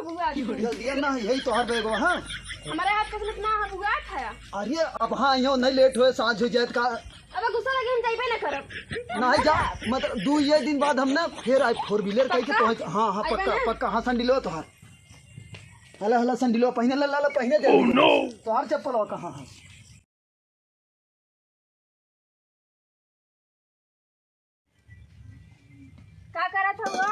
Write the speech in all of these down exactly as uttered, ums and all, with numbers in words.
हुआ जी। जल्दी ना, यही तोहर बैगवा, हाँ? हमारे हाथ किस्मत ना है, हुआ था। अरे, अब हाँ, यो नहीं लेट होए, साँझ हो जाए का। अब गुस्सा लगे, हम जाइबे ना करब। नहीं जा, मतलब, दू ये दिन बाद हम ना फिर आए, four wheeler कह के पक्का? तोहर, हाँ, हाँ, आइबे पक्का, ना? पक्का, हाँ, संडिलो तोहार। हला, हला, संडिलो पहिने, ला, ला, ला, पहिने दे। Oh, no! तोहार चप्पल और कहाँ है? का करत हवो?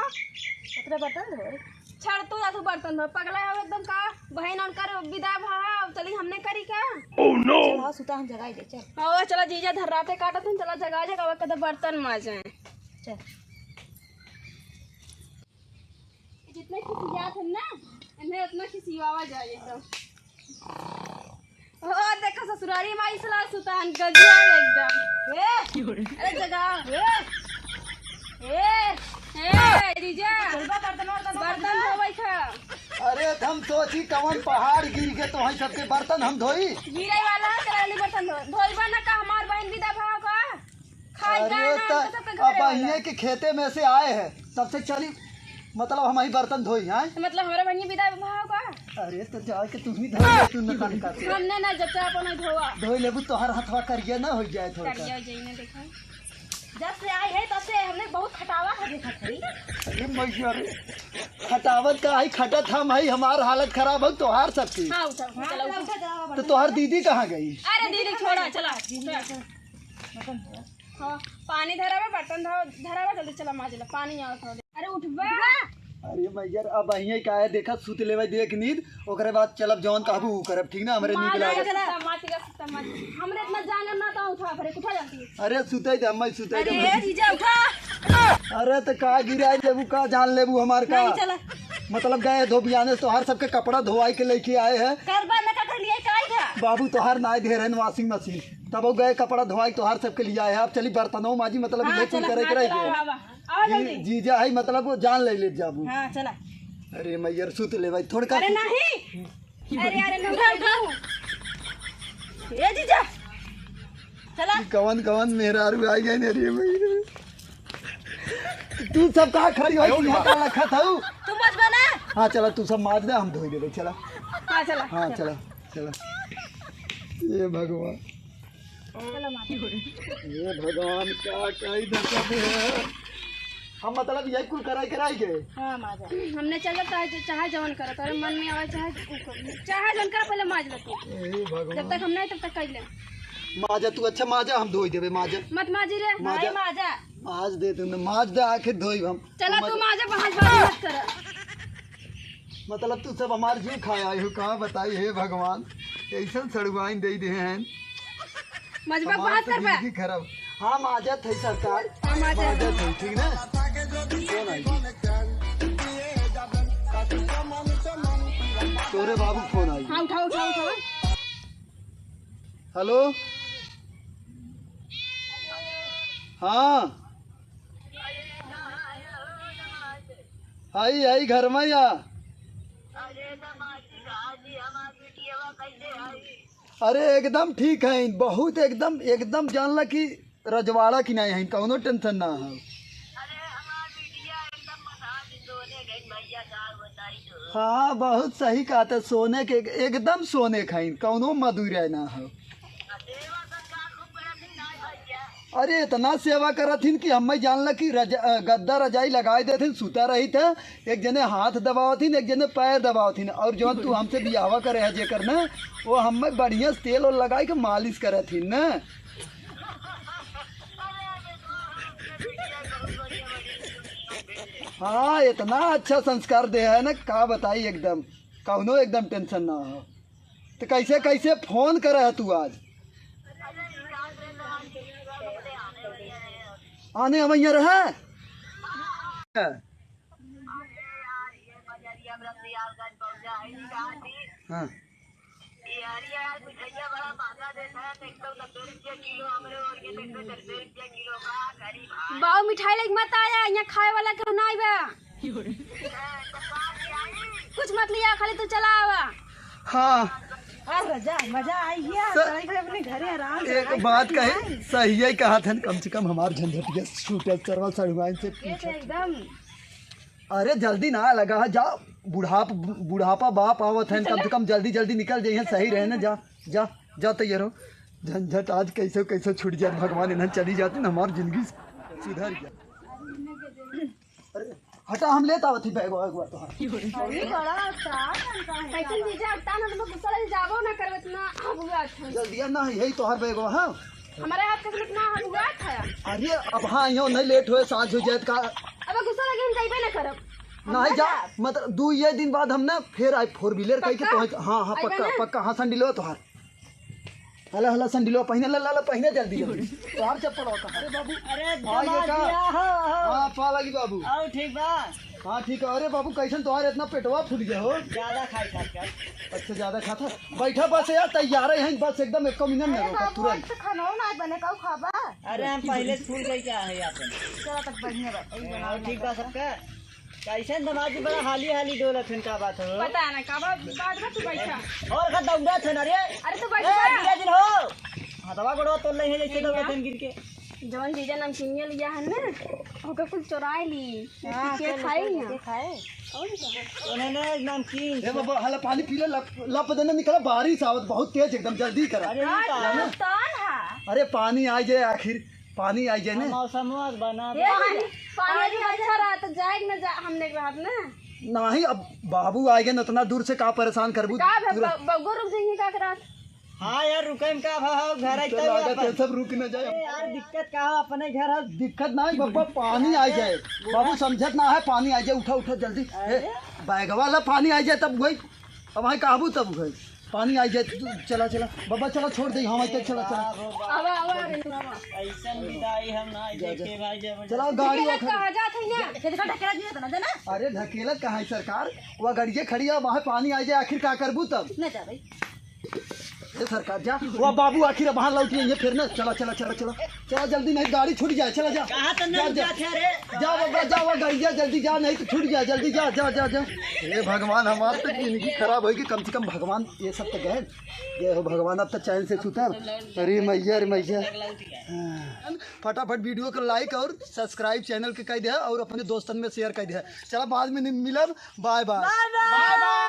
ओकरे बर्तन धोए। छड़ तू जा, तू बर्तन धो। पगला हो एकदम का? बहिन उनकर विदा भा, चली हमने करी का? Oh, no! चल, हाँ, सुता हम जगाई दे, चल। हाँ, चला जीजा धर्राटे काटत हन, चला जगा जगा कदे बर्तन माजे। चल। जितने खिसियात हन ना, इन्हें उतना खिसियावा जाए एकदम। ओ, देखो ससुरारी माई सला सुतान गजब एकदम। ए, अरे जगा। ए, ए, ए, जीजा। बर्तन, बर्तन, बर्तन धोवै खा। अरे, हम सोची कवन पहाड़ गिर के तोहई सबके बर्तन हम धोई। गिरे वाला है, चला जल्दी बर्तन धो। धोइबा ना का हमार बहिन विदा भा का? खाई अरे, का ना, त इनका सबके अब घरे वाला। अहिए के खेते में से आए हैं, तब से चली, मतलब, हम ही बर्तन धोई, हैं? तो मतलब, हमारे बहिनी विदा भा का? अरे, तो जाके तू ही धो ले, तू न तनका से। हमने ना जब चाह अपन धोवा। धोई लेबू, तोहर हथवा करिया ना हो जाए थोड़ा। करिया हो जाए ना, देखो। जब से आई है, तब से हमने बहुत खटावा है, देखा थी। अरे मैया रे, खटावत का आई, खटत हम है, हमार हालत खराब हो, तोहार सबकी। हाँ, उठा, उठा, चला, उठा। तो तोहार दीदी कहाँ गई? अरे दीदी, छोड़ा, चला। हाँ, पानी धरा बा, बर्तन धरा, धरा बा, जल्दी चला माज ला, पानी आवत हौ। अरे उठबा। अरे मैया, अब अहिए का है, देखा, सुत लेवे देख नींद, ओकरे बाद चलब, जौन कहबू ऊ करब, ठीक ना? हमरे नीक माज लागत। चला, माज चला, सुता माज। हमरे इतना जांगर ना तो उठा, फिर उठा जाती है। अरे सुते दे, मैं सुते दे। अरे जीजा उठा। अरे तो का गिराई लेबू, का जान लेबू हमार का? नहीं, चला। मतलब गए धोबियाने, तोहार सबके कपड़ा धोवाई के लेके आए हैं। करबा ना का कर लिए, काई था? बाबू तोहार नाई दे रहे washing machine। तब वो गए कपड़ा धोवाई तोहार सबके लिए आए हैं। अब चली बर्तनों माजी, मतलब हाँ, ये कुल चला, करे हाँ, के रह चला, गए। आवा, आवा जी-, जल्दी। जीजा है, मतलब वो जान ले ले जाबू। हाँ, चला। अरे मैया, सुत ले भाई, थोड़का अरे सुत। नहीं। अरे, अरे, नहीं, नहीं। ए जीजा, चला। ई कवन कवन मेहरारू आई गए ने रे मैया। तू सब का खड़ी हो, यहाँ का रखा था? तू मत बना। हाँ, चला, तू सब माज दे, हम धोई देबे, चला। हाँ, चला, हाँ, चला। चला, चला। ये भगवान। चलो माता। हे भगवान, का, का ही दशा में है? हम मतलब यही कुल कराई, कराई के? हाँ, माजा। हमने चल जाता है, जो चाहे जवन करो, तोरे मन में आवे, चाहे, चाहे जवन करो, पहले माज लो तू। हे भगवान। जब तक हम नहीं, तब तक कर ले। माजा तू, अच्छा माजा, हम धोई देबे, माजा। मत माजी रे। माजा। नहीं, माजा। माज दे तू, माज दे, आखिर धोई हम। चला मत तू माजा, बहस बाजी मत कर। मतलब तू सब हमार जीव खाए आए हो, का बताई हे भगवान, कैसन सड़ुआइन दे दे हैं। मजबा हमार बात तो करबा। जिंदगी खराब। हाँ, माजत है सरकार। हाँ, माजत। माजत है, ठीक ना? फोन आई। तोरे बाबू फोन आई। हाँ, उठाओ, उठाओ, उठाओ। हेलो। हाँ। आई, आई, घर में या। अरे एकदम ठीक है, बहुत एकदम, एकदम जान ला कि रजवाड़ा की नहीं है, कौनो tension ना है। हाँ, बहुत सही कहा था, सोने के, एकदम सोने खाइन, कौनो मदुरै ना हो। अरे, इतना सेवा करत हिन कि हमें जान ला कि रजा-, अ, गद्दा रजाई लगाए देथिन, सुता रही थे, एक जने हाथ दबावत हिन, एक जने पैर दबावत हिन, और जौन तू हमसे बियाहवा करे है जेकर ना, वो हमें बढ़िया से तेल ओल लगाए के मालिश करत हिन ना। हाँ, इतना अच्छा संस्कार दे है ना, का बताई, एकदम कौनो एकदम tension ना हो। तो कैसे, कैसे फोन करे है तू आज? आने हम यहाँ रहे। हाँ। बाऊ मिठाई लेके मत आया, यहाँ खाए वाला केहू ना आइबा। कुछ मत लिया, खाली तू चला आवा। हाँ। हाँ, रजा, मजा आई गया। स-, चल गए अपने घरे आराम से, एक बात कहे, सही है कहा था, कम से कम हमार झंझटिया छूटे, सरवा सड़ुआइन से ये तो पूछा। एकदम। अरे जल्दी ना लगा, जाओ। बुढ़ाप-, बुढ़ापा बाप आवत है, कम से कम जल्दी जल्दी निकल जाइए, सही रहे ना। जा, जा, जा तैयार हो। झंझट आज कैसे कैसे छूट जात भगवान, इन्हन चली जाती ना, हमार जिंदगी सुधर जात। अरे हटा, हम लेत आवत ही बैग वैग तोहार। अरे बड़ा अच्छा, कैसन जीजा, अब तान हम गुस्सा लगे जाबो ना करबे, इतना हबुआ था। जल्दी आ ना, यही तोहार बैग, हाँ। हमारे हाथ के इतना हबुआ था। अरे अब हाँ, यो नहीं लेट होए, साँझ हो जाए का। अब गुस्सा लगे हम जाइबे ना करब। नहीं जा, मतलब दू ये दिन बाद हम ना फिर आए फोर व्हीलर कह के पक्का? पहुँच। हाँ हाँ, आइबे पक्का ना? पक्का। हाँ, संडिलो तोहार। हला हला संडिलो पहिने, ला ला ला पहिने जल्दी जल्दी। तोहार चप्पल होता। अरे बाबू, अरे हाँ, ये दमाद का? जी, आओ, आओ। हाँ, पा लगी बाबू। आओ, ठीक बा? हाँ, ठीक है। अरे बाबू, कैसन तोहार इतना पेटवा फूट गया हो? ज्यादा खाई खात का। अच्छा, ज्यादा खाता। बैठा बस यार, तैयार है यहीं, बस एकदम एको मिनट में अरे रोका, बाबू, तुरंत। आज तो खाना ना बने, का खाबा? अरे हम पहले से फूल गई क्या है यहाँ पे? चलो तब बढ़िया बा, यही बनाओ। ठीक बा सबका। कैसन दमाद जी बड़ा हाली हाली डोलत हन, का बात हो? पता ना का बात, बात बा, तू बैठा। और का दौड़त हन, अरे? अरे तू ए, बैठा। धीरे धीरे हो। हथवा गोड़वा तोड़ ले है जैसे दौड़त हन गिर के। जवन जीजा नमकीनिया लिया है ना, ओकर कुल चोराई ली। हाँ, के चल, खाई चल, ना। के खाए? और का? उन्होंने नमकीन ए बाबा, हला पानी पी ले, लप, लप देना निकला, बारिश आवत बहुत तेज एकदम, जल्दी करा। अरे, हाँ, ये का है? नुकसान है। अरे पानी आ जाए आखिर, पानी आ जाए ना। मौसम बना ए, दे। पानी, पानी पानी अच्छा रहा तो जाए ना जा, हमने के रहत ना। नहीं, अब बाबू आ गए न, उतना दूर से का परेशान करबू? का भे, पूरा ब-, बउगो रुक जाइए का करत? हाँ यार, रुके में का भा, घर आई तो तब लागत अपन। है सब रुक न जाए। अरे यार, दिक्कत का हो, अपने घर है। दिक्कत ना है बब्बा, पानी आ जाए। बाबू समझत ना है, पानी आ जाए, उठा उठा जल्दी। अरे। ए, बैगवा ला पानी आ जाए तब वही, अब वहीं कहबू तब वही। पानी आ जाए, तू चला चला बब्बा, चला छोड़ दे, हम आते, चला चला। आवा, आवा, अरे, आवा। ऐसन विदाई हम ना जा, जा। देखे भाई, जब चला गाड़ी ढकेलत ओखर। कहाँ जात है यहाँ? ये देखा ढकेलत नहीं होता ना, जाना? अरे ढकेलत कहाँ है सरकार? वह गाड़िए खड़ी है, वहाँ पानी आ जाए, आखिर का करबू तब? न जा भाई। ए सरकार जा, वह बाबू आखिर वहाँ लौट आइए फिर ना। चला चला चला चला चला, जल्दी नहीं गाड़ी छूट जाए। चला जा। कहाँ तक जा, नहीं जा। जाते रे? जा बाबा, जा, वह गाड़िया जल्दी जा, नहीं तो छूट जाए। जल्दी जा जा जा जा। हे भगवान, हमार तो जिंदगी खराब होई कि कम से कम भगवान ये सब तो गए। जय हो भगवान, अब तो चैन से सुतब। अरे मैया, अरे मैया। हाँ। फटाफट वीडियो को लाइक और सब्सक्राइब चैनल के कर दे और अपने दोस्तन में शेयर कर दे। चला बाद में मिलब, बाय बाय। बाय बाय।